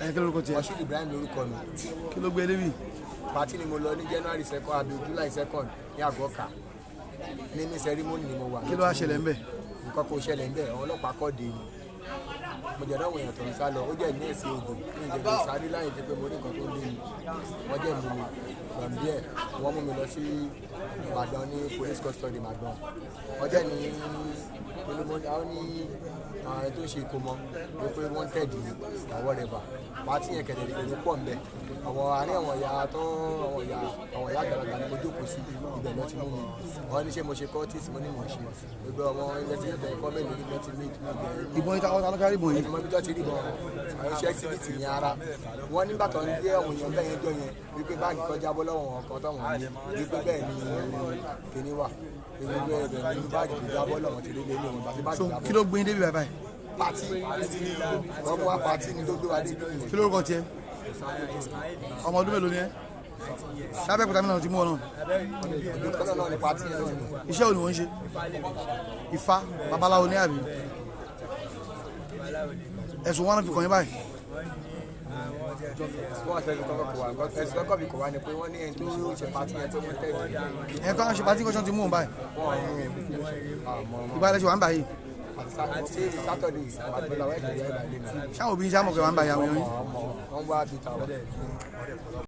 Ẹ kí lórúkọ tiẹ̀? Moshood Ibrahim lórúkọ mi. Kí ló gbé e débi? Party ni mo lọ ní January 2 àbí July 2 ní Àgọ́kà. Ní ceremony ni mo wà. Kí ló wá ṣẹlẹ̀ ńbẹ̀? Nǹkan kò ṣẹlẹ̀ ńbẹ̀, àwọn ọlọ́pàá kọ́ dé ni. Mo jẹ̀ dáwọn èèyàn tó ń sá lọ, ó jẹ́ ní ẹ̀sìn odò, ní ìjẹ̀bù sáré láyé jẹ́ pé mo rí nǹkan tó ń lé mi. Wọ́n jẹ́ mú mi. From there, wọ́n mú mi lọ sí Ìbàdàn ní police custody Ìbàdàn. Wọ́n jẹ́ ní àwọn ní àwọn tó ń ṣe ìkómọ wípé wanted ni or whatever. Party yẹn kẹ̀dẹ̀, èrò pọ̀ ńbẹ̀. Àwọn àárín àwọn ìyá tó àwọn ìyá àgbàlagbà ni mo jókòó sí, ibẹ̀ lọ ti mú mi. Wọ́n ní ṣé mo ṣe cultist, mo ní mò ń ṣe. Gbogbo àwọn investigator ẹ̀kọ́ mélòó ní wọ́n ti meet mi ibẹ̀. Ìbọn yìí, táwọn kárí ìbọn yìí? Ẹni mọ ibi tó ti rí bọn, àwọn iṣẹ́ exhibit ní ara wọ́n. Nígbà tó ń gbé àwọn èèyàn bẹ́ẹ̀ yẹn jọ yẹn wípé báàgì kan jábọ́ lọ́wọ́ wọn kan táwọn ní, wípé bẹ́ẹ̀ ni kíní wà, wípé bẹ́ẹ̀ ni báàgì tó jábọ́ lọ́wọ́ ti rí lé ní òun bàtí báàgì So jábọ́. kí ló gbé yín débi báyìí? Party wọ́n mú wa, party ni tó gbé wa débi yẹn. Kí lórúkọ tiẹ̀? Ọmọ ọdún mélòó ni ẹ? Sábẹ́ kúta mi náà ti mú ọ náà? Ọdún kan náà ni party yẹn ló ti mú. Iṣẹ́ wo ni wọ́n ń ṣe? Ifá babaláwo ní àbí? Ẹ̀sùn wọn fi kàn yín báyìí? Wọ́n ṣe ẹ̀sùn kọ́kọ́ kò wá, ẹ̀sùn kọ́kọ́ fi kò wá ni pé wọ́n ní ẹni tó ṣe party yẹn tó mú tẹ̀lé. Ẹ̀ tó ń ṣe party kọ́ṣọ́ ti mú wọn báyìí? Wọ́n mú àmọ́. Ìbálẹ̀ ṣe wà ń báyìí? Àti Saturday àgbẹ̀lá wẹ́ẹ̀dì ìyá ìbàlẹ̀ náà. Ṣáà òbí ń ṣáà mọ̀ pé wà ń báyìí, àwọn èèyàn yín? Wọ́n wá bí tàwa.